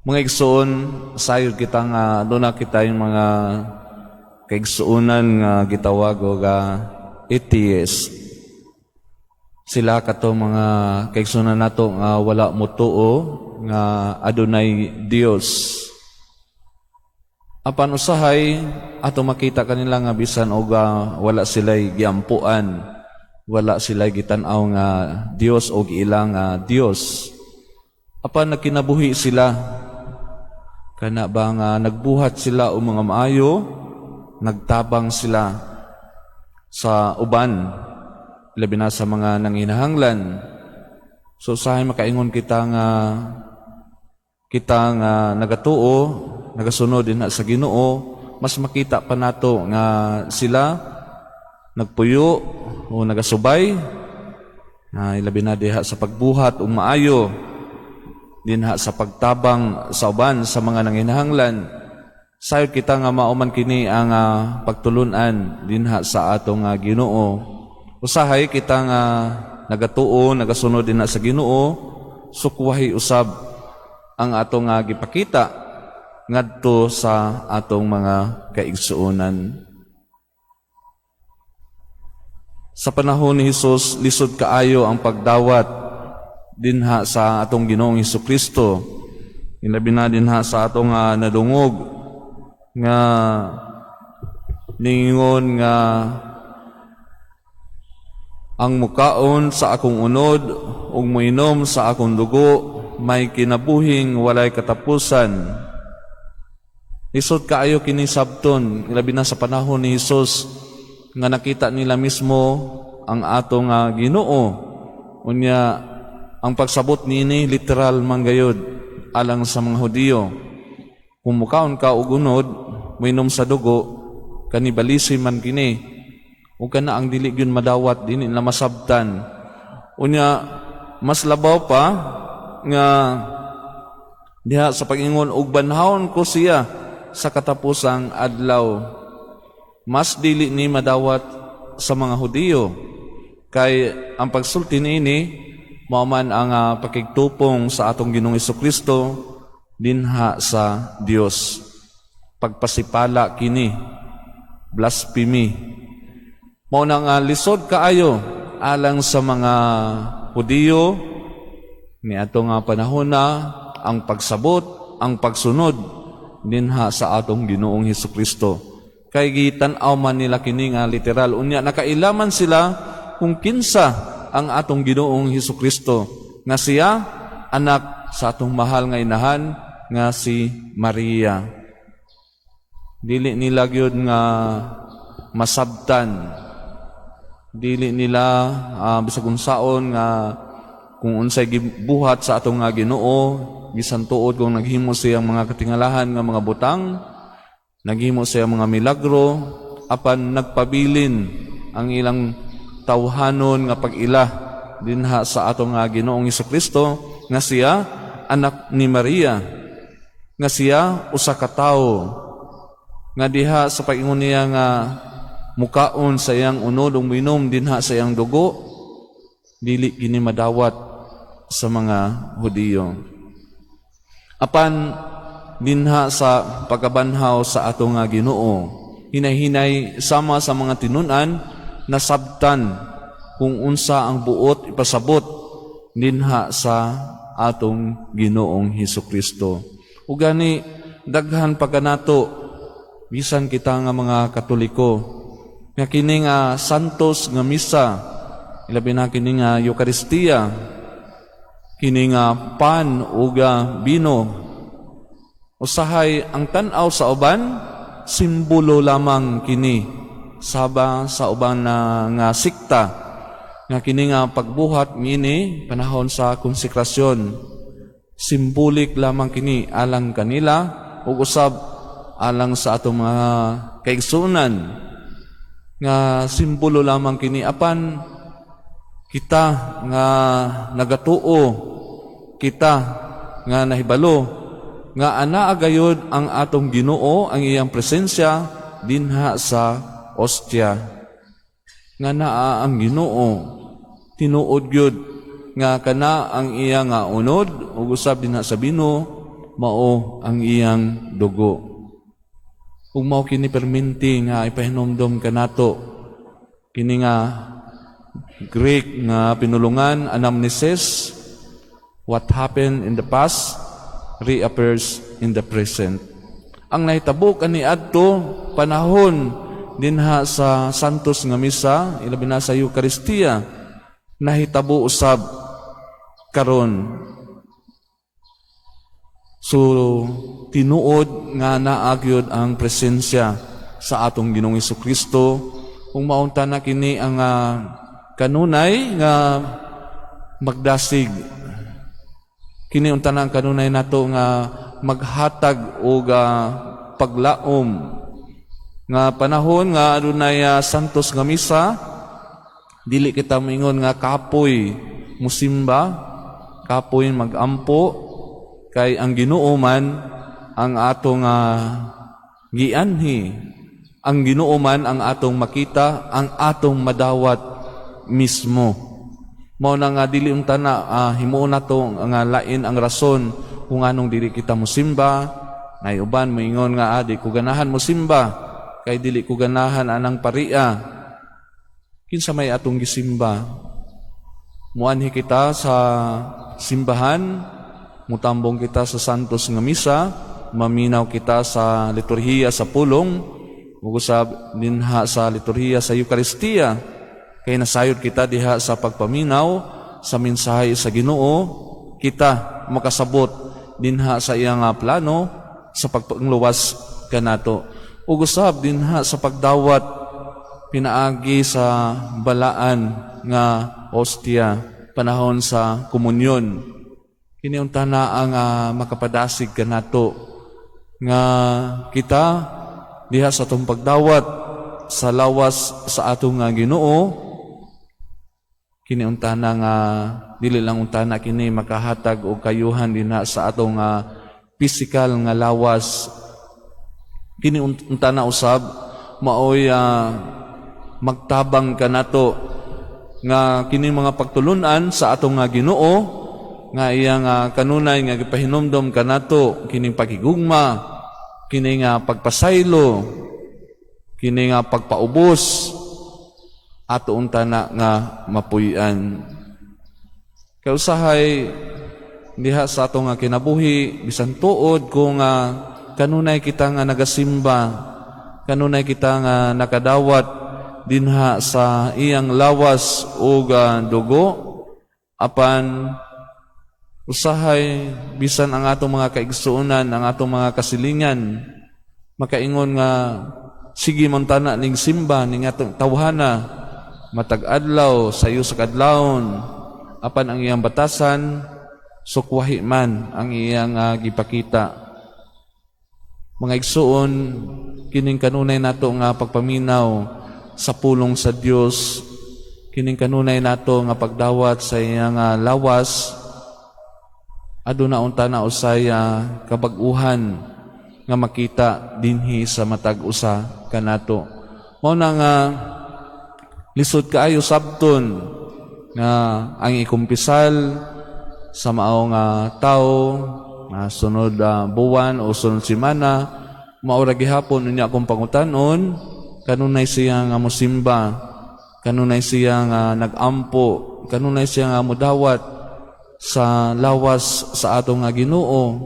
Mga igsoon, sayod kita nga aduna kita yung mga kaigsuonan nga gitawag og atheist. Sila kato mga kaigsuonan nato nga wala motuo nga adunay Dios. Apan usahay ato makita kanila nga bisan og wala sila'y giampuan, wala sila'y gitan-aw nga Dios og ilang Dios. Apan nagkinabuhi sila, kana ba nga nagbuhat sila og mga maayo, nagtabang sila sa uban, labi na sa mga nanginahanglan. So usahay makaingon kita nga nagatuo, nagasunod din na sa Ginoo, mas makita pa nato nga sila nagpuyo o nagasubay na ilabi na diha sa pagbuhat og maayo, dinha sa pagtabang sa uban, sa mga nanginahanglan. Sayod kita nga mao man kini ang pagtulunan dinha sa atong Ginoo. Usahay kita nga nagatuo, nagasunod dinha sa Ginoo, sukwahi usab ang atong gipakita ngadto sa atong mga kaigsuonan. Sa panahon ni Hesus, lisod kaayo ang pagdawat dinha sa atong Ginoong Hesus Kristo. Ilabi na dinha sa atong nadungog nga ningon nga ang mukaon sa akong unod ug moinom sa akong dugo may kinabuhing walay katapusan. Lisod kaayo kini sabton, labi na sa panahon ni Hesus nga nakita nila mismo ang atong Ginoo. Unya ang pagsabot niini literal man gayud alang sa mga Hudiyo. Kung mukaon ka og unod, moinom sa dugo, kanibalism man kini. Ug kana ang dili gyud madawat, dili nila masabtan. Unya mas labaw pa nga diha sa pag-ingon og banhawon ko siya sa katapusang adlaw. Mas dili ni madawat sa mga Hudiyo kay ang pagsulti niini mao man ang pakigtupong sa atong Ginoong Kristo dinha sa Dios. Pagpasipala kini, blasphemy. Mao na nga lisod kaayo alang sa mga Hudiyo ni ato nga panahon na ang pagsabot, ang pagsunod dinha sa atong Ginoong Hesus Kristo. Kay gitan-aw man nila kini nga literal. Unya nakailaman sila kung kinsa ang atong Ginoong Hesus Kristo, nga siya anak sa atong mahal nga inahan nga si Maria. Dili nila gyud nga masabtan. Dili nila bisag unsaon nga kung unsay gibuhat sa atong nga Ginoo, bisan tuod kung naghimo siyang mga katingalahan nga mga butang, naghimo siya mga milagro, apan nagpabilin ang ilang tawhanon nga pag-ila dinha sa atong nga Ginoong Kristo nga siya anak ni Maria, nga siya usa ka tawo, nga diha sa pag-ingon niya nga mukaon sa iyang unod ug minom dinha sa iyang dugo, dili kini madawat sa mga Hudiyo. Apan dinha sa pagkabanhaw sa atong nga Ginoo, hinay-hinay sama sa mga tinun-an, nasabtan kung unsa ang buot ipasabot dinha sa atong Ginoong Hesus Kristo. Ug gani daghan pa kanato, bisan kita nga mga Katoliko, nga kini nga santos nga misa, ilabi na kini nga Eukaristiya, kini nga pan ug bino, usahay ang tan-aw sa uban, simbolo lamang kini saba sa uban na nga sikta, nga kini nga pagbuhat ngini panahon sa konsekrasyon, simbolik lamang kini alang kanila ug usab alang sa atong mga kaigsuonan nga simbolo lamang kini. Apan kita nga nagatuo, kita nga nahibalo nga anaa gayod ang atong Ginoo, ang iyang presensya dinha sa ostya, nga naa ang Ginoo, tinuod gyud nga kana ang iya nga unod ug usab dinha sa bino. mao ang iyang dugo. Ug mao kini perminti nga ipahinomdom kanato kini nga Greek nga pinulungan, anamnesis: what happened in the past reappears in the present. Ang nahitabo kaniadto panahon dinha sa Santos nga Misa, ilabi na sa Eucharistia, nahitabo usab karon. So tinuod nga naa gyud ang presensya sa atong Ginoong Kristo. Kung maunta na kini ang kanunay nga magdasig, kini unta na ang kanunay nato nga maghatag og paglaom nga panahon nga adunay santos nga misa, dili kita moingon nga kapoy musimba, kapoy magampo, kay ang Ginoo man ang atong gianhi, ang Ginoo man ang atong makita, ang atong madawat mismo. Mao na nga dili unta na himuon nato nga lain ang rason kung anong dili kita mosimba. Nay uban moingon nga di ko ganahan mosimba kay dili ko ganahan anang paria. Kinsa may atong gisimba? Muanhi kita sa simbahan, mutambong kita sa santos nga misa, maminaw kita sa liturhiya sa pulong, ug usab dinha sa liturhiya sa Eucharistia, kay nasayod kita diha sa pagpaminaw sa mensahe sa Ginoo, kita makasabot dinha sa iyang plano sa pagpangluwas kanato. Ug usab dinha sa pagdawat pinaagi sa balaan nga hostia panahon sa komunyon. Kini unta na ang makapadasig kanato nga kita diha sa atong pagdawat sa lawas sa atong nga Ginoo. Kini unta na nga dili lang unta na kini makahatag og kayuhan dinha sa atong physical nga lawas, kini unta na usab maoy magtabang kanato nga kini mga pagtulunan sa atong nga Ginoo nga iyang kanunay nga gipahinumdom kanato, kining pagigugma, kini nga pagpasaylo, kini nga pagpaubos, ato unta na nga mapuy-an. Kay usahay diha sa atong nga kinabuhi, bisan tuod kung kanunay kita nga nagasimba, kanunay kita nga nakadawat dinha sa iyang lawas ug dugo, apan usahay bisan ang atong mga kaigsuonan, ang atong mga kasilingan, makaingon nga sige man tana ning simba ning atong tawhana matag adlaw, sayo sa kadlawon, apan ang iyang batasan sukwahi man ang iyang gipakita. Mga igsuon, kining kanunay nato nga pagpaminaw sa pulong sa Dios, kining kanunay nato nga pagdawat sa iyang lawas, aduna unta na usay kabag-uhan nga makita dinhi sa matag usa kanato. Mao na nga lisod kaayo sabton nga ang ikumpisal sa mao nga tawo nga sunod buwan o sunod semana mao ra gihapon. Unya akong pangutan-on, kanunay siya nga mosimba, kanunay siya nga nagampo, kanunay siya nga modawat sa lawas sa atong nga Ginoo,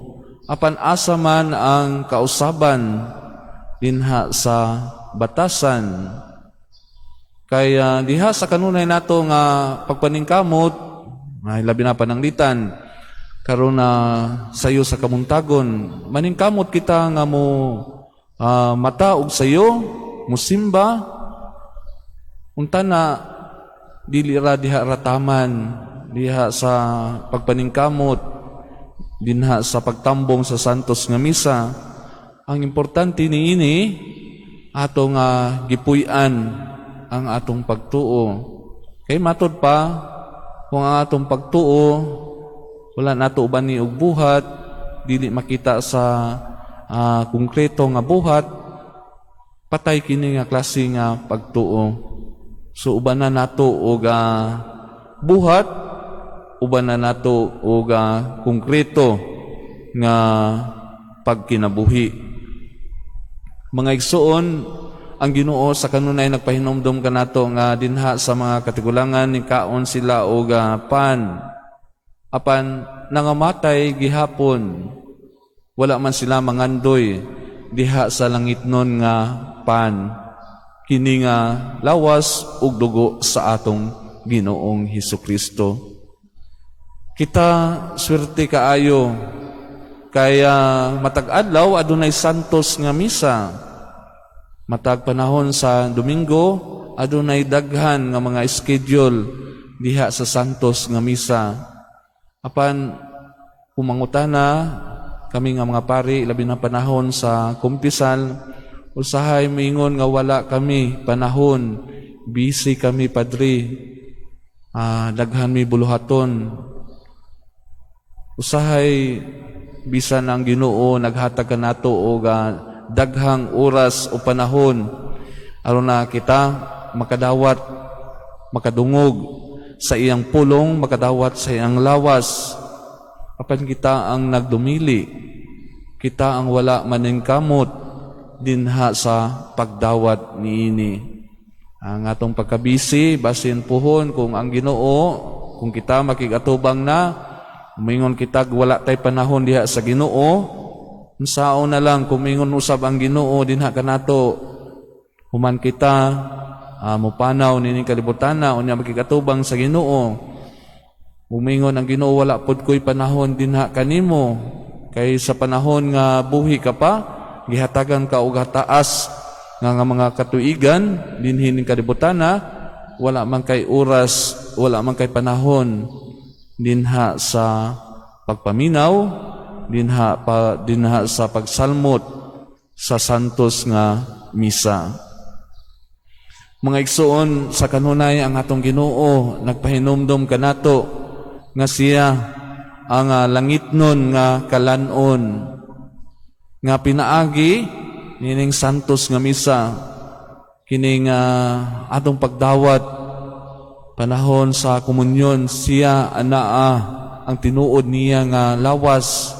apan asa man ang kausaban dinha sa batasan? Kaya diha sa kanunay nato nga pagpaningkamot ay labi na pananglitan karon na sayo sa kamuntagon, maningkamot kita nga mo mata og sayo, musimba. Unta na dili ra diha rataman diha sa pagpaningkamot dinha sa pagtambong sa santos nga misa. Ang importante niini, ato nga gipuy-an ang atong pagtuo, kay matod pa kung ang atong pagtuo wala nato uban ni og buhat, dili makita sa konkreto nga buhat, patay kini nga klase nga pagtuo. So uban na nato og buhat, uban na nato og konkreto nga pagkinabuhi. Mga igsuon, ang Ginoo sa kanunay nagpahinumdom kanato nga dinha sa mga katigulangan ni kaon sila og pan. Apan nangamatay gihapon, wala man sila mangandoy diha sa langitnon nga pan, kini nga lawas ug dugo sa atong Ginoong Hesus Kristo. Kita swerte kaayo kaya matag adlaw adunay santos nga misa. Matag panahon sa Domingo adunay daghan nga mga schedule diha sa santos nga misa. Apan kung mangutana kami nga mga pari, labi na panahon sa kumpisal, usahay moingon nga wala kami panahon, busy kami, padre, daghan mi buluhaton. Usahay bisan ang Ginoo naghatag kanato og daghang oras o panahon aron na kita makadawat, makadungog sa iyang pulong, makadawat sa iyang lawas, apan kita ang nagdumili, kita ang wala maningkamot dinha sa pagdawat niini. Ang atong pagkabisi, basin puhon kung ang Ginoo, kung kita makigatubang na umingon kita wala tay panahon diha sa Ginoo. Unsaon na lang kung mingon usab ang Ginoo dinha kanato human kita mopanaw nining kalibutana, unya makigatubang sa Ginoo, umingon ang Ginoo, "Wala pod ko'y panahon dinha kanimo," kay sa panahon nga buhi ka pa, gihatagan ka og taas nga mga katuigan dinhi ning kalibutana, wala man kay oras, wala man kay panahon dinha sa pagpaminaw dinha pa, dinha sa pagsalmot sa santos nga misa. Mga igsuon, sa kanunay ang atong Ginoo nagpahinumdom kanato nga siya ang langitnon nga kalan-on nga pinaagi nining santos nga misa, kining atong pagdawat panahon sa komunyon, siya anaa ang tinuod niya nga lawas.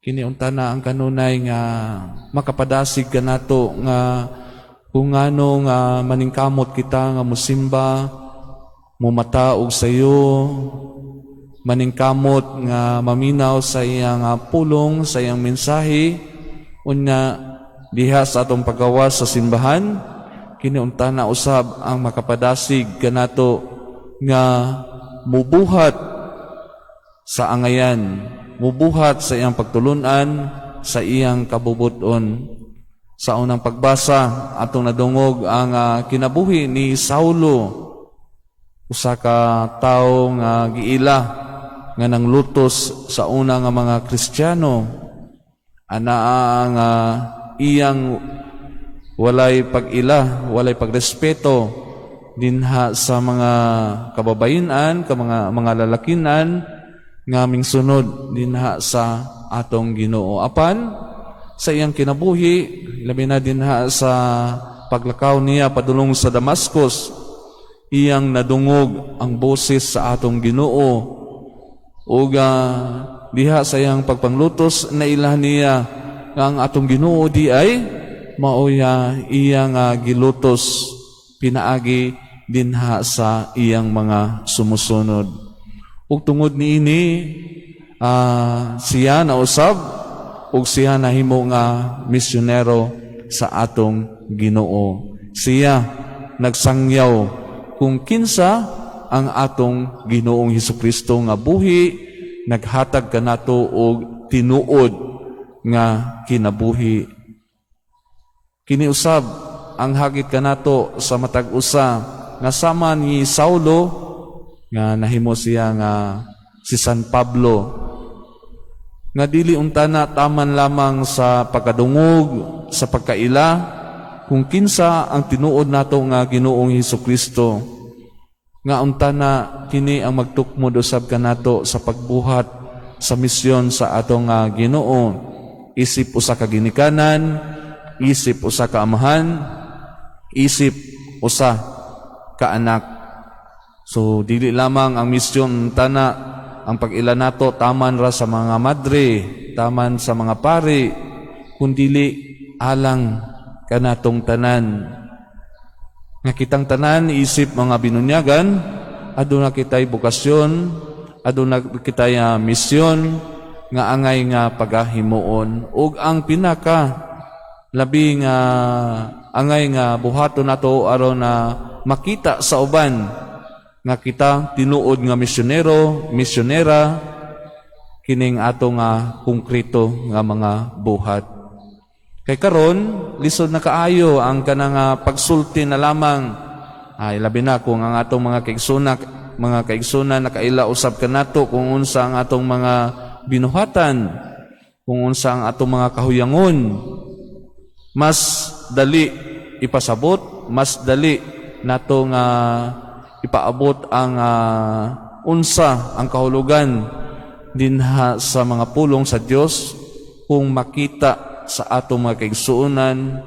Kini unta na ang kanunay nga makapadasig kanato nga kung ngano nga maningkamot kita nga musimba, mumata og sayo, maningkamot nga maminaw sa iyang pulong, sa iyang mensahe. Unya diha sa atong paggawas sa simbahan, kini unta na usab ang makapadasig kanato nga mubuhat sa angayan, mubuhat sa iyang pagtulunan, sa iyang kabubuton. Sa unang pagbasa, atong nadungog ang kinabuhi ni Saulo, usa ka tawo nga giila nga nanglutos sa una nga mga Kristiyano. Anaa ang iyang walay pag-ila, walay pagrespeto dinha sa mga kababayenan, ka mga lalakinan nga mingsunod dinha sa atong Ginoo. Apan sa iyang kinabuhi, labi na dinha sa paglakaw niya padulong sa Damascus, iyang nadungog ang boses sa atong Ginoo. Ug diha sa iyang pagpanglutos, naila niya nga ang atong Ginoo di ay maoya iyang gilutos pinaagi dinha sa iyang mga sumusunod. Ug tungod niini, siya nausab ug siya nahimo nga misyonero sa atong Ginoo. Siya nagsangyaw kung kinsa ang atong Ginoong Hesukristo nga buhi, naghatag kanato og tinuod nga kinabuhi. Kini usab ang hagit kanato sa matag usa nga sama ni Saulo nga nahimo siya nga si San Pablo, nga dili untana taman lamang sa pagkadungog, sa pagkaila kung kinsa ang tinuod nato nga Ginoong Hesukristo, nga untana kini ang magtukmod usab kanato sa pagbuhat sa misyon sa atong nga Ginoo isip usa ka ginikanan, isip usa ka amahan, isip usa ka anak. So dili lamang ang misyon tana Ang pag-ila nato taman ra sa mga madre, taman sa mga pari, kundili alang kanatong tanan. Nga kitang tanan isip mga binunyagan, aduna kitay bokasyon, aduna kitay misyon nga angay nga pagahimuon, ug ang pinaka labi nga angay nga buhaton nato aron na makita sa uban nga kita tinuod nga misyonero, misyonera, kining ato nga konkreto nga mga buhat. Kay karon lisod na kaayo ang kanang pagsulti na lamang. Ay, labi na kung ang atong mga kaigsunan nakaila usab kanato kung unsa ang atong mga binuhatan, kung unsa ang atong mga kahuyangon. Mas dali ipasabot, mas dali nato nga ipaabot ang unsa ang kahulugan dinha sa mga pulong sa Dios kung makita sa atong mga kaigsuonan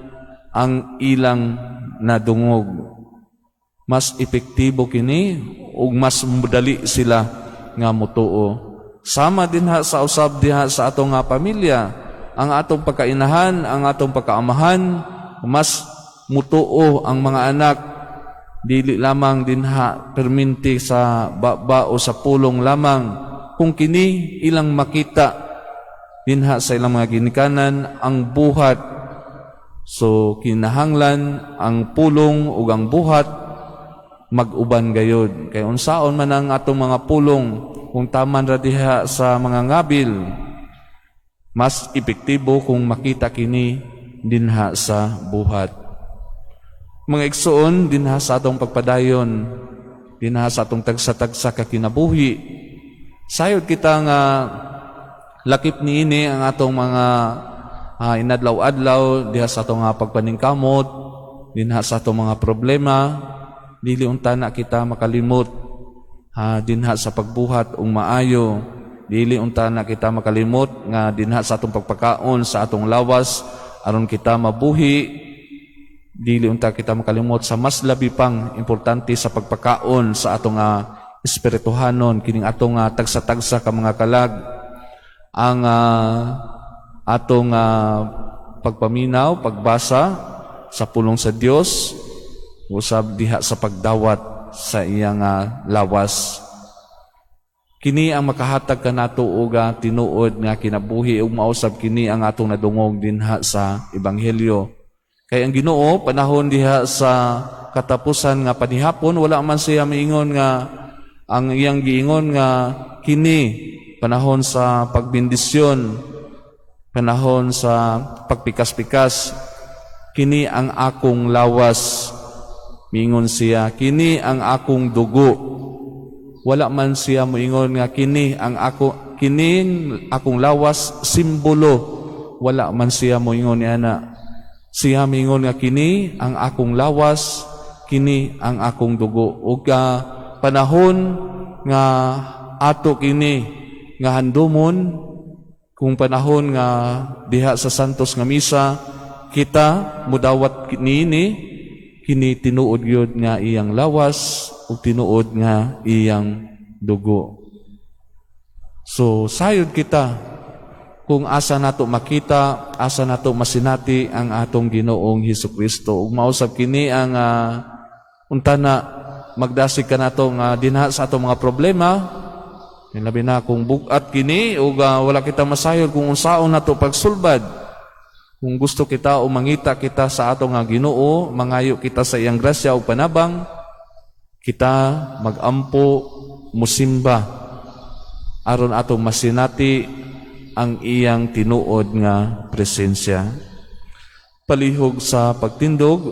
ang ilang nadungog. Mas epektibo kini ug mas madali sila nga mutuo. Sama dinha sa usab diha sa atong nga pamilya, ang atong pagkainahan, ang atong pagkaamahan, mas mutuo ang mga anak dili lamang dinha perminti sa baba o sa pulong lamang kung kini ilang makita dinha sa ilang mga ginikanan, ang buhat. So kinahanglan ang pulong ug ang buhat mag-uban gayod, kay unsaon man ang atong mga pulong kung taman ra diha sa mga ngabil? Mas epektibo kung makita kini dinha sa buhat. Mga igsoon, dinha sa atong pagpadayon, dinha sa atong tagsa-tagsa ka kinabuhi, sayod kita nga lakip niini ang atong mga inadlaw-adlaw diha sa atong pagpaningkamot, dinha sa atong mga problema, dili unta na kita makalimot dinha sa pagbuhat ug maayo. Dili unta na kita makalimot nga dinha sa atong pagpakaon sa atong lawas aron kita mabuhi, dili unta kita makalimot sa mas labi pang importante sa pagpakaon sa atong espirituhanon, kining atong tagsa-tagsa ka mga kalag, ang atong pagpaminaw, pagbasa sa pulong sa Dios, usab diha sa pagdawat sa iyang lawas. Kini ang makahatag kanato og tinuod nga kinabuhi ug mausab kini ang atong nadungog dinha sa ebanghelyo. Kay ang Ginoo, panahon diha sa katapusan nga panihapon, wala man siya miingon nga ang iyang giingon nga kini panahon sa pagbendisyon, panahon sa pagpikas-pikas. "Kini ang akong lawas," miingon siya, "kini ang akong dugo." Wala man siya moingon nga kini ang ako, kining akong lawas simbolo. Wala man siya moingon niana. Siya miingon nga kini ang akong lawas, kini ang akong dugo. Ug panahon nga ato kini nga handumon, kung panahon nga diha sa Santos nga Misa kita mudawat niini, kini tinuod gyud nga iyang lawas ug tinuod nga iyang dugo. So sayod kita kung asa nato makita, asa nato masinati ang atong Ginoong Hesus Kristo. Ug mausab kini ang unta na magdasig kanato nga dinha sa atong mga problema, labi na kung bug-at kini ug wala kita masayod kung unsaon nato pagsulbad. Kung gusto kita o mangita kita sa atong nga Ginoo, mangayo kita sa iyang grasya o panabang, kita magampo, musimba aron atong masinati ang iyang tinuod nga presensya. Palihog sa pagtindog.